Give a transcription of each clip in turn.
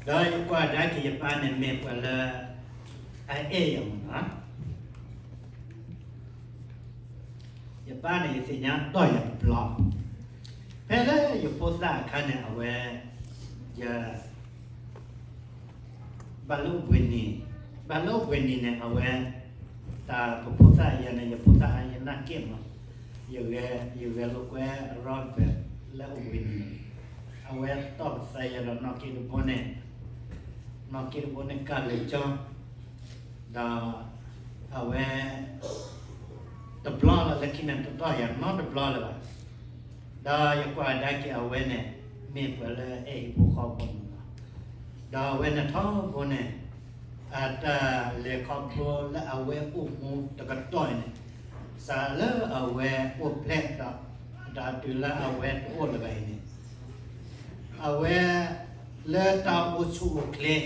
ဒီးယကွၢ်ကဒါက့ၤယပၢ်န့ၣ်မ့ၢ်ပှၤလၢ အအဲၣ်ယၤမးနီၤ. ယပၢ်န့ၣ် ယသ့ၣ်ညါတီၢ်ယၤတဘျီ, ဖဲလၢယဖိသၣ်အခါန့ၣ် အဝဲ ယ ဘၣ်လၢအိၣ်ဘှံးနံၤ, ဘၣ်လၢအိၣ်ဘှံးနံၤန့ၣ် အဝဲ တၢ်ပဖိသၣ်ယၤန့ၣ် ယဖိသၣ်အါ ယနၢ်က့ၣ်မး, ယဂဲၤလိာ်ကွဲ Robert လၢအိၣ်ဘှံးနံၤန့ၣ်, အဝဲတီၢ်ပသဲယၤဒီးနီၣ်က့တဘိန့ၣ်, နီၣ်က့တဘိန့ၣ် ကၢ်လၢကၠီ, ဒီး အဝဲ တဘျီလၢလၢခံန့ၣ် တတီၢ်ယၤနီတဘျီလၢၤဘၣ်. ဒီးယကွၢ်ကဒါက့ၤအဝဲန့ၣ် မ့ၢ်ပှၤလၢအဲၣ်ဟံၣ်ဖိဃီဖိမးလီၤ. ဒီးအဝဲန့ၣ်ထီဘိန့ၣ် အတၢ်လဲၤခီဖျိလၢအဝဲအိၣ်မူတကတီၢ်အံၤန့ၣ်, စးလၢအဝဲအိၣ်ဖျဲၣ်ဒီး ဒီးတုၤလၢအဝဲတအိၣ်လၢၤဘၣ်အံၤန့ၣ် အဝဲ လၢတၢ်အိၣ်ဆူၣ်အိၣ်ချ့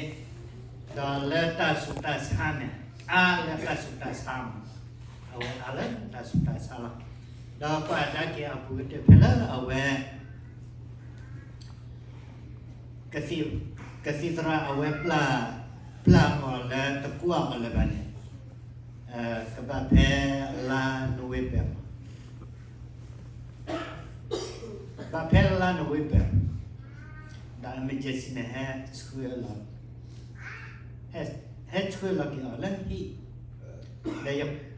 ဒီးလၢတၢ်ဆူးတၢ်ဆါန့ၣ် အါလၢတၢ်ဆူးတၢ်ဆါမး, အဝဲအါလၢတၢ်ဆူးတၢ်ဆါလီၤ. ဒီးကွၢ်ကဒါက့ၤအပူၤကတၢၢ်ဖဲလၢအဝဲ ကသံၣ်သရၣ်အဝဲ ပျၢ်အီၤလၢတကွၢ်အီၤလၢၤဘၣ်န့ၣ်, ကဘၣ်ဖဲလါနိၣ်ဝ့ဘၢၣ် ဘၣ်ဖဲလါနိၣ်ဝ့ဘၢၣ်, ဒီး emergency န့ၣ် ဟဲဆှၢလီၤ, ဟဲဆှၢလီၤက့ၤအီၤလၢဟံၣ်, ဒီး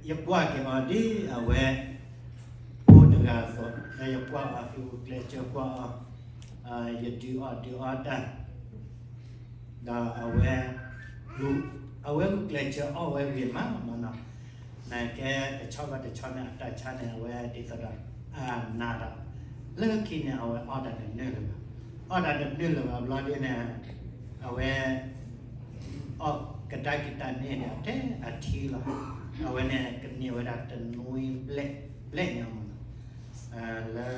ယကွၢ်က့ၤအီၤဒ်အဝဲ ဖိတဂၤအသိး, ဒီးယကွၢ်အီၤ ယဂုာ်ကျဲးစၢးကွၢ်အီၤ, ယဒုးအီၣ်ဒုးအီတၢ် ဒီးအဝဲ အဝဲဂုာ်ကျဲးစၢးအီၣ်ဝဲဂ့ၤမးမးနီၤ, နကဲတဆီဘၣ်တဆီန့ၣ် အတၢ်ဆါန့ၣ် အဝဲဒ်သိးဒီး အနးဒီး လၢခံန့ၣ် အဝဲအီၣ်တၢ်တနၢၢ်လၢၤဘၣ်, အီၣ်တၢ်တနၢၢ်လၢၤဘၣ်ဘျီဒ်န့ၣ် အဝဲ အီၣ်ကဒါက့ၤတၢ်န့ၣ်ဒီး အတဲအထံလီၤ, အဝဲန့ၣ်ကန့ၢ်ဝဲဒၣ်တနွံဘျဲၣ်ဘျဲၣ်န့ၣ်မးနီၤ, လၢ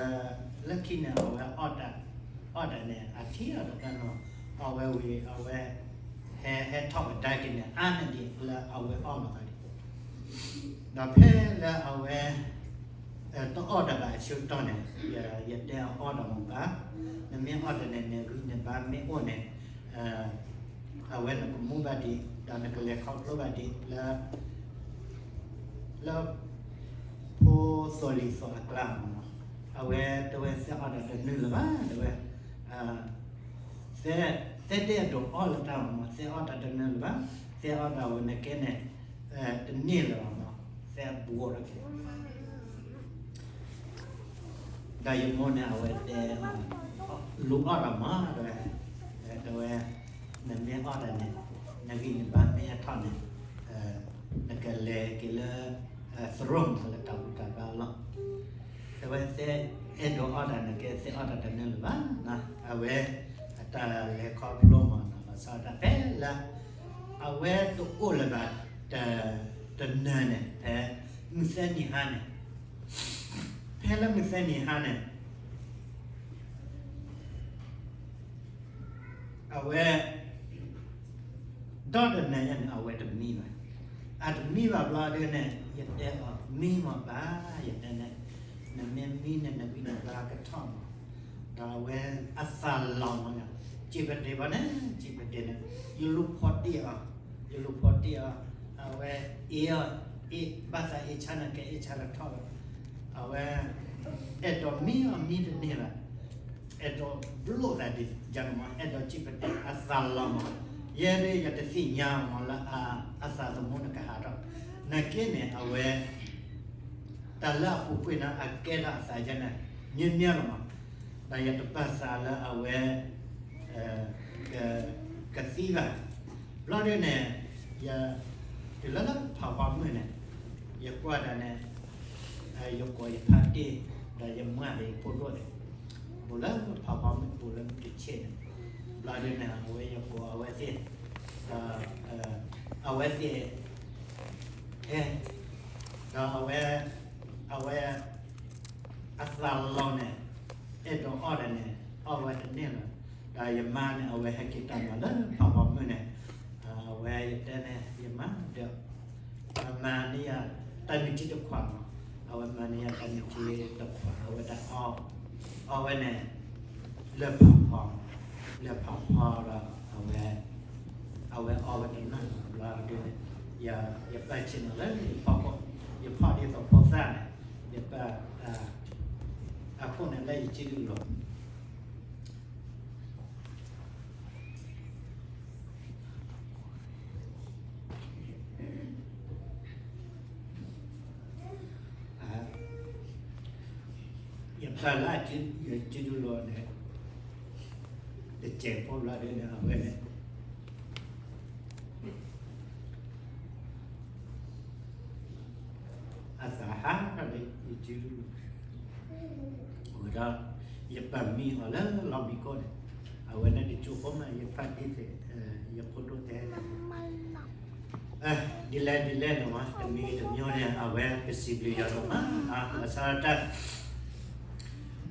လၢခံန့ၣ် အဝဲ အီၣ်တၢ်န့ၣ် အထံအီၤတဖၣ်နီၤ, အီၣ်ဝဲဝံၤ အဝဲ ဟဲ ဟဲထီၣ်ကဒါက့ၤန့ၣ် အါန့ၢ်ဒံးလၢအဝဲအီၣ်လီၤသးဒံး, ဒီးဖဲလၢအဝဲ တအီၣ်တၢ်ဘၣ်အဆၢကတီၢ်န့ၣ် ယတဲအီၤအီၣ်တၢ်မ့ၢ်ဘၣ်, နမ့ၢ်အီၣ်တၢ်န့ၣ် နဂံၢ်နဘါမ့ၢ်အိၣ်န့ၣ် အဝဲနကမူဘၣ်ဒံး ဒီးနကလဲၤခီဖျိဘၣ်ဒံးလၢ လၢ ဖိသီၣ်လံၤသီၣ်အကျါမးနီၤ, အဝဲတဲဝဲသဲအီၣ်တၢ်တနၢၢ်လၢၤဘၣ် တဲဝဲ, သဲ သဲတအဲၣ်ဒိးအီၣ်လၢတၢ်မးနီၤ, သဲအီၣ်တၢ်တနၢၢ်လၢၤဘၣ်, သဲအီၣ်တၢ်ဝဲနကဲန့ၣ် တန့ၢ်လၢၤဘၣ်မး, သဲအဘူးအီၣ်တက့ၢ် ဒီးယမိၢ်န့ၣ် အဝဲတဲ လူၤအီၣ်တၢ်မး တဲဝဲ, တဲဝဲ နမ့ၢ်အီၣ်တၢ်န့ၣ် နဂံၢ်နဘါမ့ၢ်ဟဲထီၣ်န့ၣ် နကလဲၤက့ၤလၢ သရိာ်မး လၢတၢ်ဘူၣ်တၢ်ဘါအလီၢ်, တဲဝဲ သဲအဲၣ်ဒိးအီၣ်တၢ်န့ၣ်ကဲ သဲအီၣ်တၢ်တနၢၢ်လၢၤဘၣ်, အဝဲ အတၢ်လဲၤခီဖျိမးနီၤ လီၤဆီဒၣ်တၢ်ဖဲလၢ အဝဲတအိၣ်လၢၤဘၣ် တနၢၤန့ၣ် ဖဲမုၢ်သၢနံၤဟါန့ၣ်, ဖဲလၢမုၢ်သၢနံၤဟါန့ၣ် အဝဲ ဒီတနၤညါန့ၣ် အဝဲတမံဘၣ်, အတမံဘၣ်ဘျီဒ်န့ၣ် ယတဲအီၤ မံမးပၢ် ယတဲန့ၣ်, နမ့ၢ်မံန့ၣ် နဂံၢ်နဘါကထီၣ်မး, ဒီးအဝဲအသးလီၤမး, စံးပတ့ၢ်ဘၣ်န့ၣ် စံးပတ့ၢ်န့ၣ် ယလူၤဖီတ့ၢ်အီၤ, ယလူၤဖီတ့ၢ်အီၤ, အဝဲအ့ၣ်အီၤ, အ့ၣ်ဘၣ်သးအ့ၣ်ဆါန့ၣ် ကဲအ့ၣ်ဆါတထီၣ်ဘၣ်, အဝဲ အဲၣ်ဒိးမံအီၤမံတန့ၢ်ဘၣ်, အဲၣ်ဒိးဘျိးသးဒ်ယၤန့ၣ်မး အဲၣ်ဒိးစံးပတ့ၢ်အသးလီၤမး, ယဲဒၣ်ယတသ့ၣ်ညါမးလၢ အသးသမူန့ၣ်ကဟးထီၣ်, နာ်က့န့ၣ် အဝဲ တၢ်လၢအပူၤကွံာ်န့ၣ် အကဲထီၣ်အသးယဲန့ၣ် မ့ၢ်မ့ၢ်လီၤမး, ဒီးယတပာ်သးလၢအဝဲ ကသံဘၣ်, ဘျီဒ်န့ၣ် ယ တုၤလၢလၢဖးဖီမုၢ်န့ၣ် ယကွၢ်တၢ်န့ၣ် ယကိးယဖါတ့ၢ် ဒီးယမါဒီးယဖိဒိၣ်န့ၣ် ဘူးလၢဖးဖီမုၢ်ဘူးလၢမုၢ်တဆ့ၣ်န့ၣ်, ဘျီဒ်န့ၣ် အဝဲယကိးအဝဲသ့ၣ် ဒီး အဝဲသ့ၣ် အဲၣ် ဒီးအဝဲ အဝဲ အသးလီၤန့ၣ် အဲၣ်ဒိးအီၣ်တၢ်န့ၣ် အီၣ်ဝဲတန့ၢ်လၢၤ, ဒီးယမါန့ၣ် အဝဲဟဲက့ၤတၢ်မၤလၢဖးဖီမုၢ်န့ၣ်, အဝဲယတဲန့ၣ် ယမါဒီး မၤန့ၢ်ယၤတၢ်မံၤထံတခွးမး, အဝဲမၤန့ၢ်ယၤတၢ်မံၤထံတခွး အဝဲဒၣ်အီၣ် အီၣ်ဝဲန့ၣ် လၢဖးဖီ, လၢဖးဖီဒီး အဝဲ အဝဲအီဝဲတနၢ်ဘျီဒ်န့ၣ်, ယပာ်ဆ့ၣ်နီၤလၢယဖီခိၣ်, ယဖီဒ်သိးဖိသၣ်န့ၣ်, ယပာ် အခိၣ်န့ၣ်လၢယစုဒုလီၤ. ယပာ်လၢယစုဒုလီၤန့ၣ်, တစဲးဖိလီၤဒ်န့ၣ် အဝဲန့ၣ် အသးဟးထီၣ်လၢယစုဒုလီၤ, ဝံၤဒီး ယပာ်မံအီၤလၢလီၢ်မံခိၣ်န့ၣ်, အဝဲန့ၣ်တကၠိဖိမး ယဖးဒ်သိး ယဖိဒိၣ်တဲ ဒ်လဲၣ်ဒ်လဲၣ်န့ၣ်မး တမံၤတမံၤန့ၣ် အဝဲပစံးဘျုးယွၤဒိၣ်မး, ဘၣ်ဆၣ်တၢ်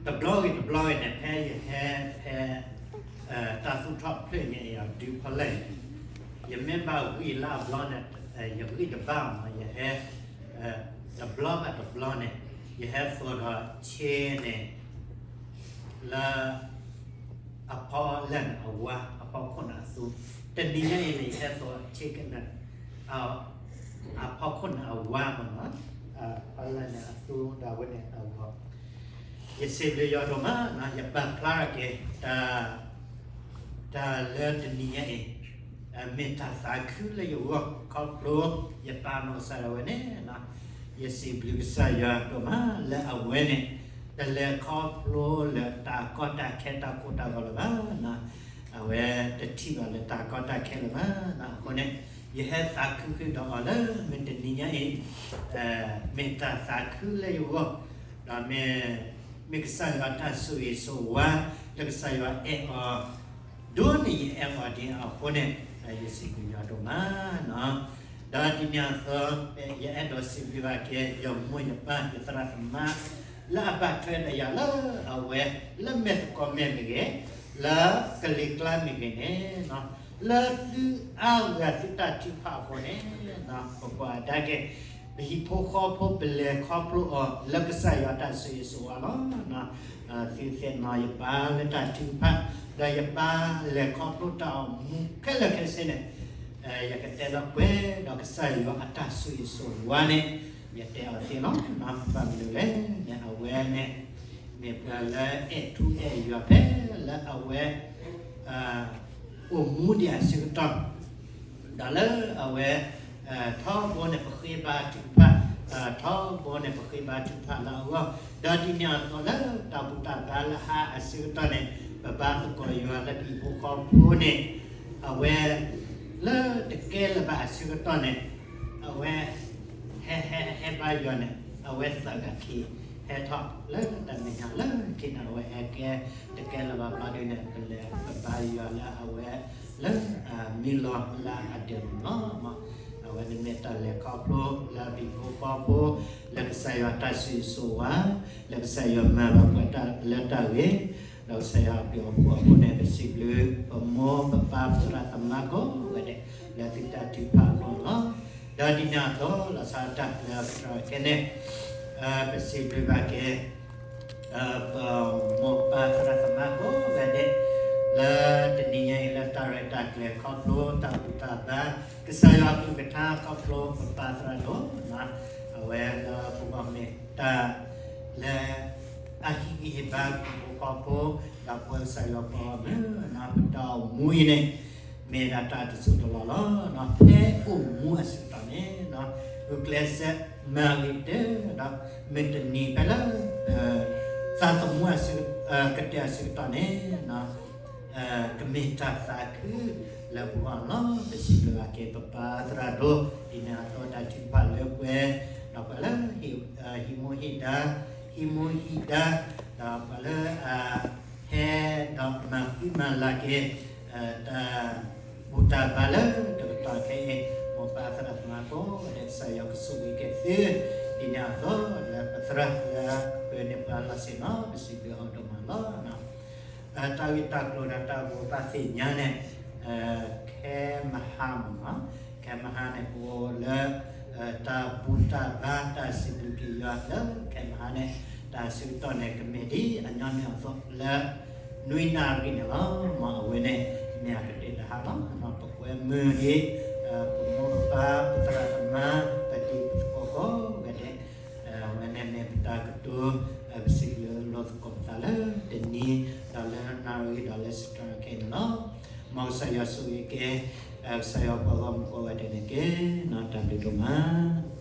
တဘျီဂ့ၤတဘျီဂ့ၤန့ၣ် ဖဲယဟဲဖဲ တၢ်သူၣ်ထီၣ်ဖျၢၣ်ညါအံၤ အဒုဖီလာ်န့ၣ်, ယမ့ၢ်ဘၣ်ဂံၢ်လၢအဘျီန့ၣ် ယဂံၢ်တဘၣ်မး ယဟဲ တဘျီဘၣ်တဘျီန့ၣ် ယဟဲသိးဒီးဆ့န့ၣ် လၢ အဖီလာ်န့ၣ်အဝါ အဖီခိၣ်န့ၣ်အသူ, တနံၤညါအံၤန့ၣ် ယဟဲသိးဆ့ကနၣ် အဖီခိၣ်န့ၣ်အဝါမးနီၤ, အဖီလာ်န့ၣ်အသူ ဒီးအဝဲန့ၣ်အဂီၤ, ယစံးဘျုးယွၤဒိၣ်မးနီၤ, ယပာ်ဖျါထီၣ်က့ၤ တၢ်လၢတနံၤညါအံၤ မ့ၢ်တၢ်သးခုလၢယဂီၢ်ခီဖျိ ယပၢ်မုၢ်ကစၢ်ဒၣ်ဝဲန့ၣ်, ယစံးဘျုးကစၢ်ယွၤဒိၣ်မးလၢအဝဲန့ၣ် တလဲၤခီဖျိလၢတၢ်ကီတၢ်ခဲတၢ်ကိၢ်တၢ်ဂီၤလၢၤဘၣ်, အဝဲတထံၣ်ဘၣ်လၢတၢ်ကီတၢ်ခဲလၢၤဘၣ်, အဃိန့ၣ် ယဟဲသးခုဃုာ်ဒီးအီၤလၢမုၢ်တနံၤညါအံၤ, မ့ၢ်တၢ်သးခုလၢယဂီၢ်, ဒီးမ့ၢ် မ့ၢ်ကစၢ်ယွၤတၢ်ဆိၣ်ဂ့ၤဆိၣ်ဝါ လၢကစၢ်ယွၤအဲၣ်အီၤ ဒိၣ်န့ၢ်ယအဲၣ်အီၤဒ်အဃိန့ၣ်, ယစံးဘျုးယွၤဒိၣ်မးနီၤ, ဒီးဒ်န့ၣ်အသိး ယအဲၣ်ဒိးစံးဘျုးဘၣ်က့ၤ ယမိၢ်ယပၢ်ယသရၣ်သမါ လၢအဘၣ်ထွဲဒီးယၤလၢအဝဲ လၢမဲာ်သကိးမဲာ်မ့ၢ်ဂ့ၤ, လၢကလံၤကျါမ့ၢ်ဂ့ၤန့ၣ်, လၢသုအါဂၤသုတၢ်ထုကဖၣ်အဃိန့ၣ်, ပကွၢ်အဒါက့ၤ ပဟံၣ်ဖိဃီဖိပလဲၤခီဖျိအီၤလၢကစၢ်ယွၤတၢ်ဆိၣ်ဂ့ၤဆိၣ်ဝါလီၤ. သုသ့ၣ်နီၣ်ယပၢ်လၢတၢ်ထုကဖၣ်, ဒီးယပၢ်လဲၤခီဖျိတၢ်အိၣ်မူခဲလၢာ်ခဲဆ့န့ၣ်, ယကတဲလီၤကွဲးဒီးကစၢ်ယွၤအတၢ်ဆိၣ်ဂ့ၤဆိၣ်ဝါန့ၣ်, ယတဲအီၤသ့လီၤ. ဘၣ်မနုၤလဲၣ်န့ၣ် အဝဲန့ၣ် မ့ၢ်ပှၤလၢအဲၣ်ထူအဲၣ်ယွၤဖဲလၢအဝဲ အိၣ်မူဒံးအဆၢကတီၢ်, ဒီးလၢအဝဲ ထီဘိန့ၣ်ပဃ့ဘါထုကဖၣ်, ထီဘိန့ၣ်ပဃ့ဘါထုကဖၣ်လၢအဂီၢ်, ဒီးဒ်န့ၣ်အသိးလၢတၢ်ဘူၣ်တၢ်ဘါလၢဟါအဆၢကတီၢ်န့ၣ် ပဘါသကိးယွၤလၢပဟံၣ်ဖိဃီဖိန့ၣ်, အဝဲ လၢတကဲလၢၤဘၣ်အဆၢကတီၢ်န့ၣ်, အဝဲ ဟဲ ဟဲ ဟဲဘါယွၤန့ၣ် အဝဲသၢဂၤခံ, ဟဲထီၣ်လၢတၢ်မဲာ်ညါလၢခံန့ၣ် အဝဲဟဲကဲတကဲလၢၤဘၣ်ဘျီဒ်န့ၣ် ပလဲၤပဘါယွၤလၢအဝဲ လၢအမံလီၤလၢအဒဲးန့ၣ်လီၤ. အဝဲန့ၣ်မ့ၢ်တၢ်လဲၤခီဖျိလၢပဟံၣ်ဖိဃီဖိ, လၢကစၢ်ယွၤတၢ်ဆိၣ်ဂ့ၤဆိၣ်ဝါ, လၢကစၢ်ယွၤမၤဘၣ်ပှၤတၢ်လၢတၢ်ဂ့ၤ, ဒီးကစၢ်ယွၤအဘျုးအဖှိၣ်အဃိန့ၣ် ပစံးဘျုးပမိၢ်ပပၢ်သရၣ်သမါကိးဂၤဒဲး လၢသုတၢ်ထုကဖၣ်အဃိန့ၣ်လီၤ. ဒီးဒ်န့ၣ်အသိး လီၤဆီဒၣ်တၢ်လၢပတြၢၤခဲန့ၣ်, ပစံးဘျုးဘၣ်က့ၤ ပမိၢ်ပပၢ်သရၣ်သမါကိးဂၤဒဲး, လၢတနံၤညါအံၤလၢတၢ်ရဲၣ်တၢ်ကျဲၤခီဖျိတၢ်ဘူၣ်တၢ်ဘါ, ကစၢ်ယွၤအကလုၢ်ကထါခီဖျိပပၢ်သရၣ်ဒိၣ်, အဝဲလၢပဂီၢ်မ့ၢ်တၢ်လၢ အဟ့ၣ်ဂံၢ်ဟ့ၣ်ဘါပဟံၣ်ဖိဃီဖိ, ဒီးပဝဲကစၢ်ယွၤပှၤဂီၢ်မုၢ်န့ၣ် ပတၢ်အိၣ်မူအံၤန့ၣ် မ့ၢ်ဒၣ်တၢ်တစိၢ်တလီၢ်လီၤ. ဖဲအိၣ်မူအဆၢကတီၢ်န့ၣ် ဂုာ်ကျဲးစၢးမၤဂ့ၤကတၢၢ်ဒီး မုၢ်တနံၤဖဲလၢ သးသမူအဆၢ ကတၢၢ်အဆၢကတီၢ်န့ၣ် ကမ့ၢ်တၢ်သးခုလၢပဂီၢ်လီၤ. ပစံးဘျုးဘၣ်က့ၤပပၢ်သရၣ်ဒိၣ် ဒ်န့ၣ်အသိးတၢ်ထုကဖၣ်လၢပှဲၤ, ဒီးပှၤလၢ ဟံးမူဟံးဒါ, ဟံးမူဟံးဒါ, ဒီးပှၤလၢ ဟဲဒီးမၤဃံမၤလၤက့ၤ တၢ်ဘူၣ်တၢ်ဘါလၢတကတီၢ်ခဲအံၤ, မိၢ်ပၢ်သရၣ်သမါကိးဂၤဒဲး ကစၢ်ယွၤကဆိၣ်ဂ့ၤက့ၤသု, ဒ်န့ၣ်အသိးလၢပသရၣ်လၢပှဲၤန့ၢ်ပှၤလီၤဆ့ၣ်နီၤ ပစံးဘျုးအီၤဒိၣ်မးလီၤ. တၢ်ဂ့ၢ်တၢ်ကျိၤဒီးတၢ်ဂီၤပာ်သ့ၣ်ညါန့ၣ် ခဲမဟါမ့ၢ်နီၤ, ခဲမဟါန့ၣ် ပအိၣ်လၢ တၢ်ဘူၣ်တၢ်ဘါတၢ်စံးဘျုးက့ၤယွၤလၢခဲမဟါန့ၣ်, တၢ်ဆၢကတီၢ်န့ၣ် ကမ့ၢ်ဒ်အညီနုၢ်အသိးလၢ နွံနၣ်ရံၣ်န့ၣ်လီၤ. မ်အဝဲန့ၣ် မ့ၢ်အကတဲတဟါလီၤ. ပကွဲမုာ်ဒံး ပမိၢ်ပပၢ် ပသရၣ်သမါ ပဒံပသကိးကိးဂၤဒဲး, အဝဲန့ၣ်မ့ၢ်ပတၢ်ကတိၤ ပစံးဘျုးလိာ်သကိးပသးလၢတနံၤ ဒီးလၢနၣ်ရံၣ် ဒီးလၢစံးထီၣ်ခဲအံၤန့ၣ်လီၤ. မ်ကစၢ်ယွၤဆိၣ်ဂ့ၤက့ၤ ကစၢ်ယွၤပှၤဂီၢ်မုၢ်ကိးဂၤဒဲးန့ၣ်တက့ၢ်. တၢ်ဘျုးဒိၣ်မး.